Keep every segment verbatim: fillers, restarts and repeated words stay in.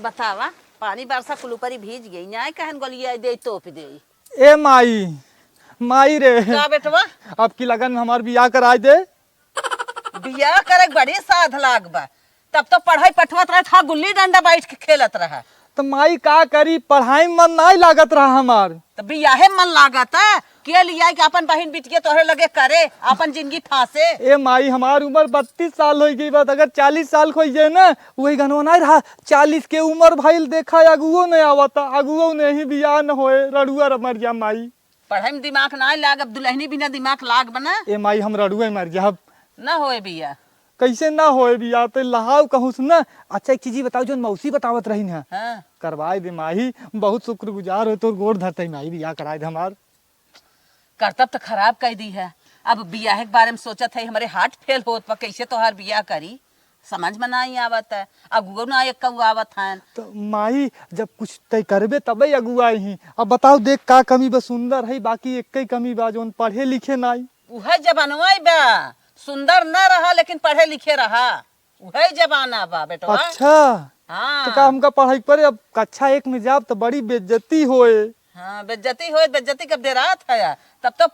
बतावा, पानी बरसा कुल ऊपरी भीज गई, न्याय कहन गोलिया दे, तोप दे। ए माई, माई रे। का बेटवा? अब की लगन में हमार बियाह कराई दे। बियाह करे के बड़ी साध लाग बा, तब तो पढ़ाई पठवत रहे था, गुल्ली डंडा बैठ के खेलत रहा। तो माई का करी, पढ़ाई में मन नाई लागत रहा हमार। तो बियाहे मन लागत है, के लिया के अपन बहिन बिटिया तोहरे लगे करे, अपन जिंदगी फांसे। ए माई, हमार उम्र बत्तीस साल हो गई बा, अगर चालीस साल हो जाए ना, वही गनवा नाई रहा, चालीस के उम्र भइल, देखा अगुओ नहीं आवता, अगुओ नहीं बियाह न होए, रड़ुआ र मर जा माई। पढ़ाई में दिमाग ना लाग, अब दुल्हनी बिना दिमाग लाग बना। ए माई, हम रड़ुए मर जाब। ना होए बिया। कैसे ना होए बिया? ते लहाव कहूँ से ना। अच्छा, एक चीज बताओ, जोन मौसी बतावत रही ना, हाँ। करवाए दे माई, बहुत शुक्रगुजार हो तोर, गोड़ धरते माई, बिया कराए दे हमार। करतब तो खराब कर दी है। अब बियाह के बारे में सोचत है, हमारे हार्ट फेल होत बा, कैसे तोहार बियाह करी? समझ में नाई आवत है, अगुओ ना एक कऊ आवत हन। तो माई, जब कुछ तय करबे तबे अगुआई ही। अब बताओ, देख का कमी बा, सुंदर है, बाकी एक ही कमी बा, जोन पढ़े लिखे नाई। उहे जमानवा बा, सुंदर ना रहा लेकिन पढ़े लिखे रहा, उहे जमाना बा बेटवा। अच्छा। हाँ। तो का हमका पढ़ाई के पड़े? अब कक्षा एक में जाब तो बड़ी बेइज्जती होए। हाँ, बेइज्जती होए, बेइज्जती कब डेरात है, तब तो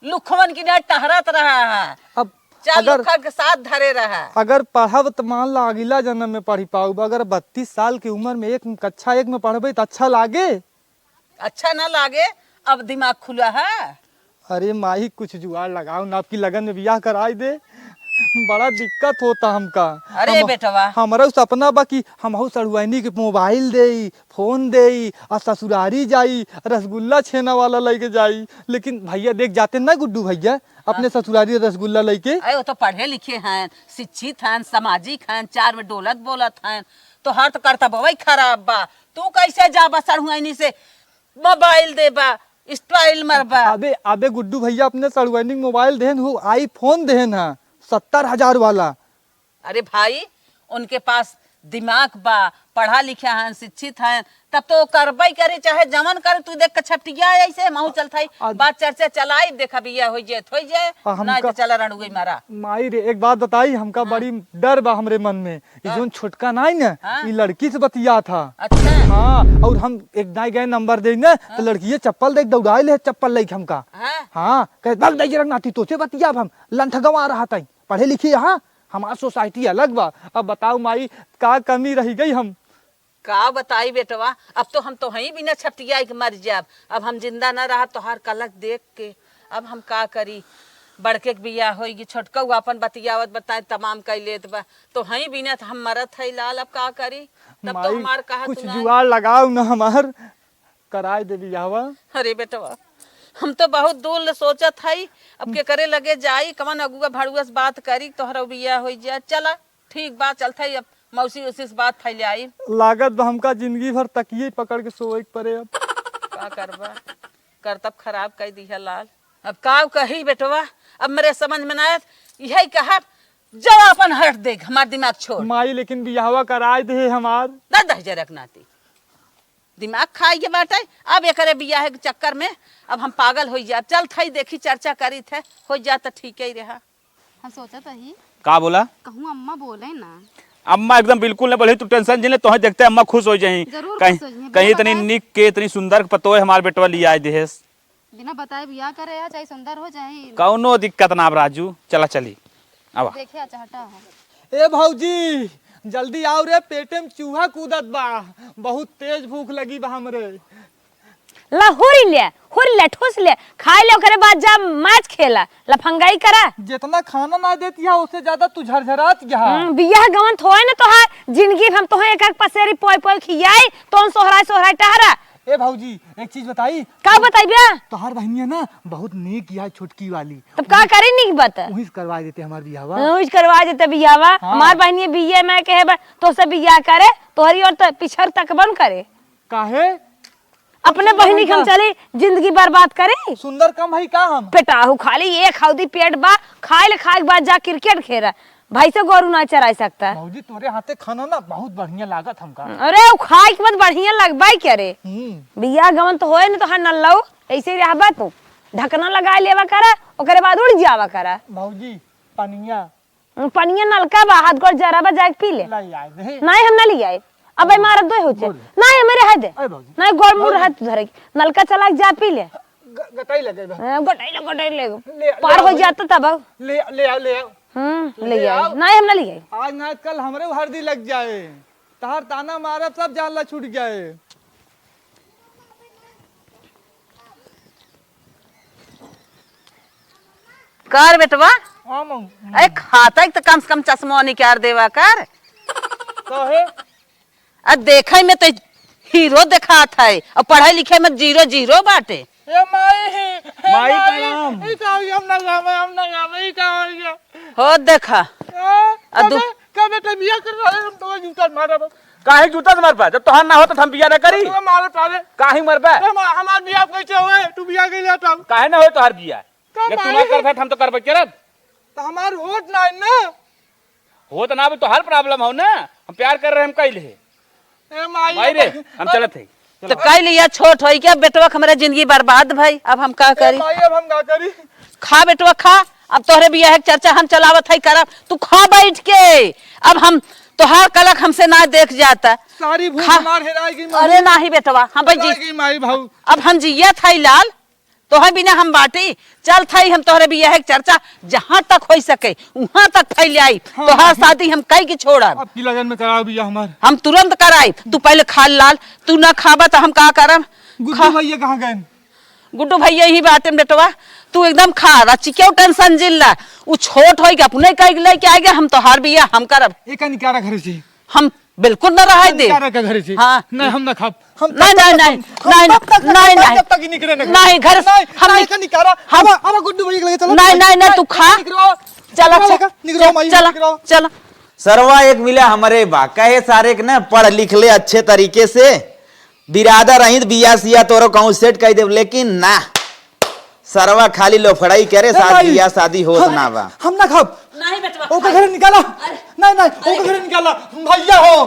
लुखवन की ना टहरत रहा है। अब चार अगर लुखन के साथ धरे रहा। अगर पढ़ब त मान ला अगला जन्म में पढ़ी पाउब, अगर बत्तीस साल की उम्र में एक कक्षा एक में पढ़बे त अच्छा लागे? अच्छा ना लागे, अब दिमाग खुला है। अरे माई, कुछ जुगाड़ लगाओ ना, आपकी लगन में बियाह कराई दे, बड़ा दिक्कत होता हमका। अरे हम, बेटवा। हमरा उ सपना बा कि हमहू सड़ुआइनी के मोबाइल देई, फोन देई, आ ससुरारी जाई, रसगुल्ला छेना वाला लेके जाई। लेकिन भैया देख जाते ना गुड्डू भैया, अपने हाँ। ससुरारी रसगुल्ला लेके। अरे, वो तो पढ़े लिखे हैं, शिक्षित हैं, सामाजिक हैं, चार में डोलत बोलत हैं, तोहार तो करतबवै खराब बा। तू कैसे जाबा सड़ुआइनी से मोबाइल देबा, स्टाइल मरबा? अबे, अबे गुड्डू भैया अपने सड़ुआइनी के मोबाइल देहन, वो आईफोन देहन है, सत्तर हजार वाला। अरे भाई, उनके पास दिमाग बा, पढ़ा लिखा हन, शिक्षित हन, तब तो वो करबई करे, चाहे जवन करे। तू देख के छपटिया ऐसे, महू चलत हई, आ बात चर्चा चलाई, देखा बिया हो जाए, हो जाए, आ हमका नहीं तो चला रणुगई मारा। माई रे, एक बात बताई, हमका हाँ। बड़ी डर बा हमरे मन में। ई का? जोन छोटका नाई ना, हाँ। ई लड़की से बतियात ह। अच्छा। हाँ, और हम एक दाई गए नंबर दे ना, तो हाँ। लड़किये चप्पल देख दौड़ाए ले, चप्पल लेके हमका। हाँ। हाँ, कहे, "भाग दाई जरक नाती, तोसे बतियाब हम, लंठ गवा रहा ताई, पढ़े लिखे यहाँ, हमार सोसाइटी अलग बा।" अब बताओ माई, का कमी रही गई हम? का बताई बेटवा, अब तो हम तोहई बिना छपटियाई के मर जाब। अब हम जिंदा ना रहब तोहार कलक देख के। अब हम का करी, बड़के के बियाह होई गई, छोटका हुआ अपन बतियावत बताए तमाम कई लेत बा, तोहई बिना त हम मरत हई लाल, अब का करी? तब तो माई, हमार कहा कुछ सुनाई। जुगाड़ लगाओ ना हमार, कराए दे बियाहवा। अरे बेटवा, हम तो बहुत दूर ले सोचत हई, अब के करे लगे जाई, कवन अगुआ भड़ुआ से बात करी, तोहरा बियाह होई जाए। चला, ठीक बा, चलत हई, अब मौसी उसी से बात फैले आई। लागत बा हमका जिंदगी भर तकिये पकड़ के सोए के पड़े अब। का करबा, करतब खराब कर दिया लाल। अब का कही बेटवा, अब मेरे समझ में ना आयत, यही कहा, जाओ अपन हट दे, हमार दिमाग छोड़। माई, लेकिन बियाहवा कराए दे हमार। दस दस जरक नाती, दिमाग खाई के बाटे। अब एकरे बियाह के चक्कर में अब हम पागल हो जाब। चलत हई, देखी, चर्चा करीत है, हो जात त ठीक ही रहा। हम सोचत हई। का बोला? कहूँ अम्मा बोले ना। अम्मा एकदम बिल्कुल नहीं बोले, तू टेंशन जिन ले, तोहे देखते अम्मा खुश हो जाई। जरूर कहीं, खुश हो जाई। कहीं बिना इतनी बताए निक के, इतनी सुंदर पतोह हमार बेटवा लियाए देहेस। बिना बताए बियाह करे या चाहे सुंदर हो जाए। कौनो दिक्कत ना अब राजू, चला चली। आवा। देखे, अच्छा, हटा हो। ए भौजी, जल्दी आओ रे, पेटे में चूहा कूदत बा, बहुत तेज भूख लगी बा हमरे। ला, हुरी ले, हुरी ले, ठूस ले, खाई ले, ओकरे बाद जा मैच खेला, लफंगाई करा। जितना खाना ना देती है, उससे ज्यादा तू झरझरात गया। हम्म, बियाह गवन थोए ना तोहार, जिंदगी हम तोहे एक एक पसेरी पोय पोय खियाई, तोन सोहराई सोहराई टहरा। ए भौजी, एक चीज बताई। का बताई बे? तोहार बहनिया ना बहुत नेक है, छोटकी वाली। तब का करी नीक बात? वहीं से करवा देते हमार बियाहवा। वहीं से करवा देते बियाहवा। हाँ। हमार बहनिया बीए में कहे बा, तोसे बियाह करे, तोहरी और त-, पिछर तक बन करे। काहे? अपने बहनी के हम चली जिंदगी बर्बाद करे? सुंदर कम है का हम? पेटाहू खाली एक हौदी पेट बा, खाए ले खाए के बाद जा क्रिकेट खेला। भैंसे गोरू ना चराई सकता। भौजी, तोरे हाथे खाना ना बहुत बढ़िया लागत हमका। अरे, उ खाए के बाद बढ़िया लगबाई क्या रे? हम्म। बियाह गवन तो होए न तोहार नल्लऊ, ऐसे ही रहबा तू। ढकना लगाए लेवा करा, ओकरे बाद उड़ जावा करा। भौजी, पनिया। हम्म, पनिया नलका बा, हाथ गोड़ जरा बा, जाके पी ले। लाई आए दे। नहीं, हम ना ले आए। अबे मारत दो होचे। बोल। नहीं, मेरे है दे। अरे बाबूजी। नहीं, गोड़ मुड़ बोल। है तू धरे। नलका चला के जा पी ले। ग-, गटाई लगे बा। हाँ, गटाई ले, गटाई ले। ले, ले पार हो जाता तब। ले, ले आओ, ले आओ। हम्म, ले ले आओ। आओ। नहीं, हम ना ले आई। आज ना कल हमरे हरदी लग जाए। तहार ताना मारब सब जान ला छूट जाए। कर बेटवा। हाँ, मम्मी। अरे खाता है तो कम से कम चश्मा निकाल देवा कर। काहे? अब देखे में तो हीरो देखात है और पढ़े लिखे में जीरो जीरो बाटे। ए माई, ए माई, माई, प्रणाम। ई का हो गया? हम ना गावे, हम ना गावे, ई का हो गया? हो देखा। ए, आ दू- कबे, कबे ते बिया कर रहे, हम तो जूता मारब। काहे जूता से मरबा? जब तोहार ना हो तो हम बिया ना करी। तो मारे तारे। काहे मरबा? हम, हमार बिया कैसे होए? तू बिया के जाता। काहे ना होए तोहार बिया? का जब तू ना मारे? करत है, हम तो करबे करब। तो हमार होत ना है ना। होत ना, अभी तोहार problem हो ना। हम प्यार कर रहे, हम कइले है। ए माई, भाई रे, हम चलत है। तो कई लिया, छोट होई के बेटवा के हमरे जिंदगी बर्बाद भई, अब हम का ए करी? माई, अब हम का करी? खा बेटवा खा, अब तोहरे बियाह के चर्चा हम चलावत है करब, तू खा बैठ के। अब हम तोहार कलक हमसे ना देख जाता। सारी भूख खा। हमार हेराई गई माई। अरे नाही बेटवा, हम भाई जी, हेराई गई माई भाऊ। अब हम जियत है लाल, तोहरे बिना हम बाटी, चल थाई हम तोहरे बियाह के चर्चा जहाँ तक होई सके, उहाँ तक फैल आई। हाँ। तोहार शादी हम कई के छोड़ब। अब की लगन में कराओ बियाह हमार। हम तुरंत कराई, तू पहले खा लाल, तू ना खाबा तो हम का करब? गुड्डू खा। भैया कहाँ गए? गुड्डू भैया यही बाटे में बेटवा, तू एकदम खा, रचिके tension जिन ला, उ छोट होई के अपने कई लेके आएगा, हम तोहार बियाह हम करब। एका निकारा घर से। हम बिल्कुल ना रहाई दे। निकारा का घर से। हाँ। नहीं, हम ना खाब। हम नहीं, तब तक नहीं, नहीं, हम नहीं, तब तक ना नहीं, खाब, नहीं। जब तक ये निकले ना। नहीं, घर से नहीं, हम नहीं, निक-, का निकारा। हम अब, अब गुड्डू भैया के लगे चलो। नहीं, नहीं, नहीं, तू खा। निकलो। चला, निकलो, चला, निकलो, माई, चला, निकलो। चला। सरवा एक मिला हमरे बा, कहे सारे के ना पढ़ लिख ले अच्छे तरीके से, बिरादर रही, बिया सिया तोरो कहूँ set कर देब, लेकिन ना। सरवा खाली लोफड़ाई करे, ए साथ भाई, बियाह शादी होत हम, ना बा। हम ना खाब। नहीं बेटवा, ओकर खाई। घरे निकाला। अरे, नहीं, नहीं, अरे। ओकर घरे निकाला। भैया हो,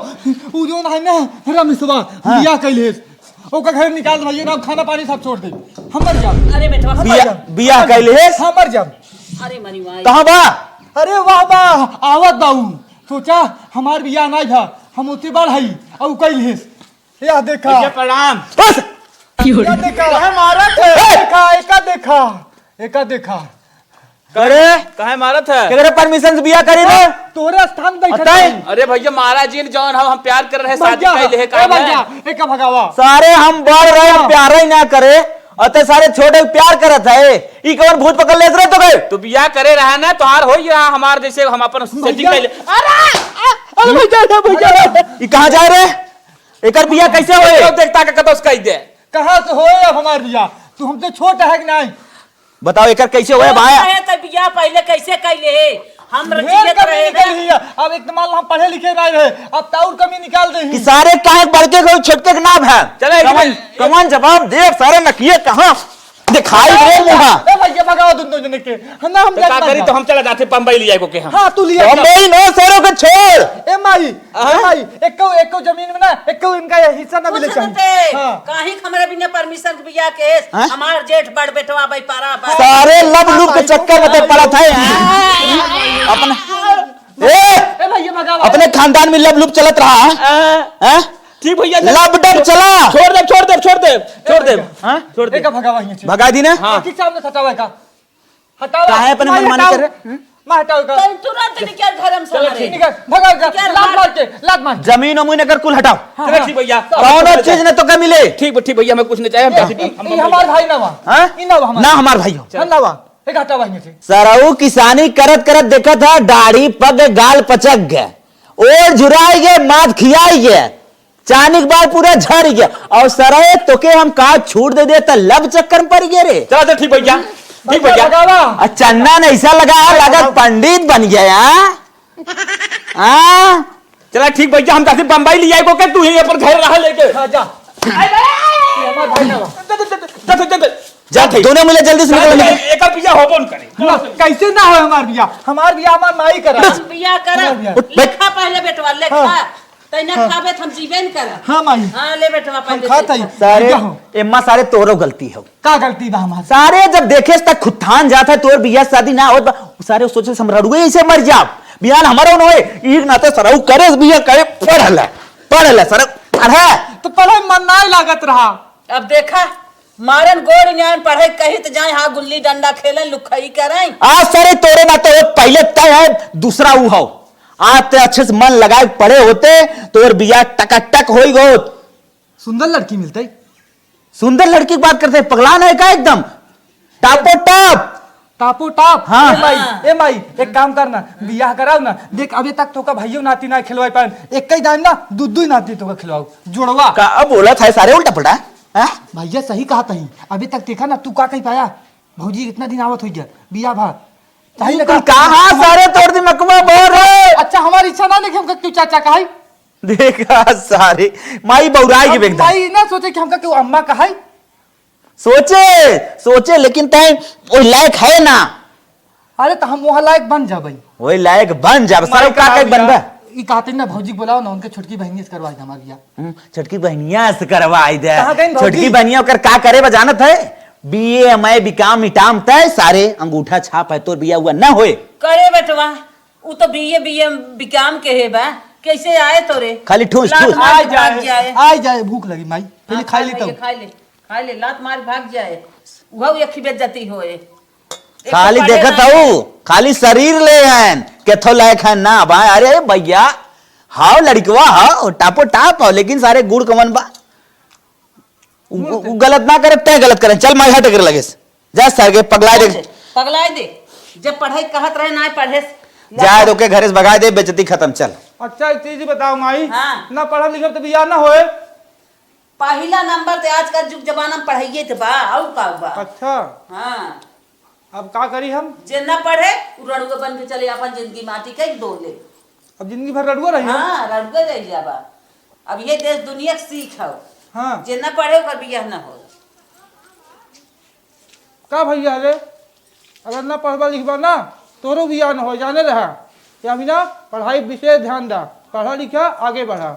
उ जो ना है ना, रमेशवा, हाँ। बियाह कइले। ओकर घरे निकाल दे भैया, ना खाना पानी सब छोड़ दे। हम मर जाब। अरे बेटवा, हम मर बिया-, जाब। बियाह हम मर कइले? जाब। हम मर जाब। अरे मनी माई। कहाँ बा? अरे वाह बा, आवत बा उ। सोचा, हमार बियाह नहीं भा, हम ओसे बड़ हई, अउ कइले। या देखा। भैया प्रणाम। बस। या देखा। काहे मारत है? ए! देखा, एका देखा, एका देखा। अरे, काहे मारत है? केकरे permission से बियाह करी रे? तोरे स्थान बैठत अतई? है। अरे भैया, मारा जिन जौन हम, हम प्यार कर रहे, शादी भैया, कइले है, ए काहे? भैया, एका भगावा। सारे हम बढ़ रहे, हाँ। प्यार ही ना करे, अते सारे छोटे प्यार करत है। ई कौन भूत पकड़ लेत रहे तो गए? तू बियाह करे रहा ना, तोहार होई रहा, हमार जैसे हम अपन setting भैया। कइले। अरे, अरे भैया, अरे भैया। ई कहाँ जाए रे? एकर बियाह कैसे होए? तो देखता के कतौ से कह दे। कहाँ से होए अब हमार बियाह? तू हमसे छोट है कि नहीं? बताओ, एकर कैसे होए, भाई? कहे तो बियाह पहले कैसे कैले? हम ढेर रचियत कमी रहे निकल ना। गई है। अब एक तो मान लो हम पढ़े लिखे नहीं रहे, अब तो और कमी निकाल दे कि ही। सारे काहे बड़के को छोटके के नाम है? चले, कमन, चले। कमन जवाब दे, सारे नकिए कहाँ? दिखाई दे मुहा। ए भैया, भगाओ दोनों जने के। हम ना, हम तो जात का ना करी, जा। तो हम चला जाते बम्बई लिया को के हम। हाँ, तू लिया जा। बम्बई न, सरो के छोड़। ए माई, हाँ? ए माई, एको, एको जमीन में ना, एको इनका ये हिस्सा ना कुछ मिले न चाहिए। दे। हाँ। काहे के हमरे बिना permission के बियाह के, हाँ? हमार जेठ बड़ बेटवा भाई पारा बा। सारे love लुभ के चक्कर में तो पड़त है। अपने, ए, ए भैया, भगाओ। अपने खानदान में love लुभ चलत रहा, हाँ? हाँ? ठीक भैया, love डब चला। छोड़ दे, छोड़ दे, छोड़ दे, छोड़ दे। हाँ? छोड़ दे। एका भगावा ही। भगा दी ना? हाँ। ठीक सामने सटावा का। हटाओ। काहे अपने माई मनमानी हटाओ। कर रहे? हम्म? माँ हटाओ का। तब तुरंत निकल घर में से चलो हमारे। ठीक। निकल, भगाओ का। निकल लात बाहर। मार के, लात मार। जमीन अमीन अगर कुल हटाओ। हाँ, चलो हाँ। ठीक भैया। कौनो चीज न तो कम मिले। ठीक, ठीक भैया, हमें कुछ नहीं चाहिए, हम हाँ। जाते हैं, हम ये बम्बई हमार जाते हैं। भाई ना बा। हाँ? ई ना बा हमार। ना हमार भाई हो। हम ना बा। एक हटावा ही से। सरऊ किसानी करत करत देखत है, दाढ़ी पग गाल पचक गए, ओर झुराई गए, माथ खियाई गए। चानिक बार पूरा झड़ गया। और सराय तोके हम का छूट दे दे त love चक्कर में पड़ गया रे। चला तो ठीक भैया, ठीक भैया। भगावा। आ चन्ना न ऐसा लगा, लागत पंडित बन गया। हाँ? चला ठीक भैया, हम जाते बम्बई ले आए को के, तू ही अपन घर रहा लेके। हाँ, जा। ये हमार भाई ना बा। जा, जा, जा, जा, जा। जा, जा, जा। दोनों मिले जल्दी से निकल, निकल। एक, एक बिया होबो न करे। ना, कैसे ना हो हमार बिया? हमार बिया हमार माई करा। हम बिया करा। हमार बिया। उठ, बैठ। लेखा पहले बेटवा, लेखा। हाँ। तै ना हाँ। खाबे त हम जीबे न करब। हाँ, माई। हाँ, ले बेटवा, हम पहले खात लेखा। हई। सारे, क्या हो? एम्मा, सारे तोरो गलती हो। का गलती बा हमार? सारे जब देखे तक खुद ठान जात है, तोर बिया शादी ना होत बा, सारे सोचे हम रड़ुए ऐसे मर जाब। बिहान हमारो न होए, ई ना तो सरऊ करे बिया करे पढ़ ले। पढ़ ले सर, पढ़े। तो पढ़े मन नाहीं लागत रहा। अब देखा, मारन गोड़ न्याय पढ़े कही त जाए, हाँ गुल्ली डंडा खेले, लुखई करे। आ सरे तोरे ना तो पहले तय है, दूसरा ऊ हो। आज ते अच्छे से मन लगाए पढ़े होते, तोर बिया टकाटक होई गोत। सुंदर लड़की मिलते। सुंदर लड़की की बात करते हैं, पगला ना है का एकदम? टापो टाप। टापो टाप। हाँ। ए माई, ए माई, एक काम करना, बियाह कराओ ना। देख, अबे तक तोका भाइयों नाती ना खिलवाई पाए, एक ही दान ना, दू दू नाती तोका खिलवाओ, जुड़वा। का अब बोला था सारे उल्टा पल्टा? हाँ? भैया सही कहा तही, अबे तक देखा ना, तू का कही पाया? भौजी इतना दिन आवत हो गया, बियाह भा। तू लगा। कहा सारे तोड़ दी मकमा बोल रहे। अच्छा, हमारी इच्छा ना नहीं कि हमका क्यों चाचा कहा। देखा सारे, माई बौराई के अब बेगदा। माई ना सोचे कि हमका क्यों अम्मा कहा। सोचे, सोचे, लेकिन तय ओइ लायक है ना। अरे, तो हम वहाँ लायक बन जाबे। वही लायक बन जाबे, माई सारे का कहा कहीं भैया? बनबे? ई कहते ना, भौजी के बुलाओ ना, उनके छोटकी बहनिया से करवा दे हमार बियाह। हम्म, छोटकी बहनिया से करवाई दे। कहाँ गई भौजी? छोटकी बहनिया ओकर का करे बा जानत है? बीए, एमए, बीकॉम, इटाम तय सारे अंगूठा छाप है, तोर बियाह हुआ ना होए। करे बेटवा, उ तो बीए, बीए, बीकॉम के है बा, कैसे आए तोरे? खाली ठूस, लात ठूस। मार आई भाग जाए, जाए। आई जाए, भूख लगी माई, पहले हाँ, खा खा ली ले, तब। खा ले, खा ले, लात मार भाग जाए, वह एक ही बेइज्जती होए। एक तो खाली पढ़े देखत ना। हऊ, खाली शरीर ले हैं, केथो लायक है ना बा। अरे भैया, हाव लड़कवा हाव, टापो टाप हाव, लेकिन सारे गुड़ कवन बा? उ, गुड़ उ, के। उ गलत ना करे, तय गलत करे। चल माई हट कर लगे से। जा सर के पगलाए दे। पगलाए दे। जब पढ़े कहत रहे ना पढ़े से। जाए तो के घरे से भगाए दे, बेइज्जती खत्म, चल। अच्छा, एक चीज बताओ माई, हाँ। ना पढ़ब लिखब तो बियाह ना होए। पहिला नंबर ते आजकल जुग जमाना में पढ़ाइए ते बा, और का बा? अच्छा। हाँ। अब का करी हम? जे ना पढ़े, उ रड़ुआ बन के चले, अपन जिंदगी माटी के डोले। अब जिंदगी भर रड़ुआ रही हम? हाँ, रड़ुआ रह जाबा। अब ये देश दुनिया के सीख हौ। हाँ। जे ना पढ़े, ओकर बियाह ना हो। का भैया रे, अगर ना पढ़बा लिखबा ना, तोरो बियाह ना हो, जाने रहा। कि अभी ना पढ़ाई विशेष ध्यान दा, पढ़ा लिखा, आगे बढ़ा।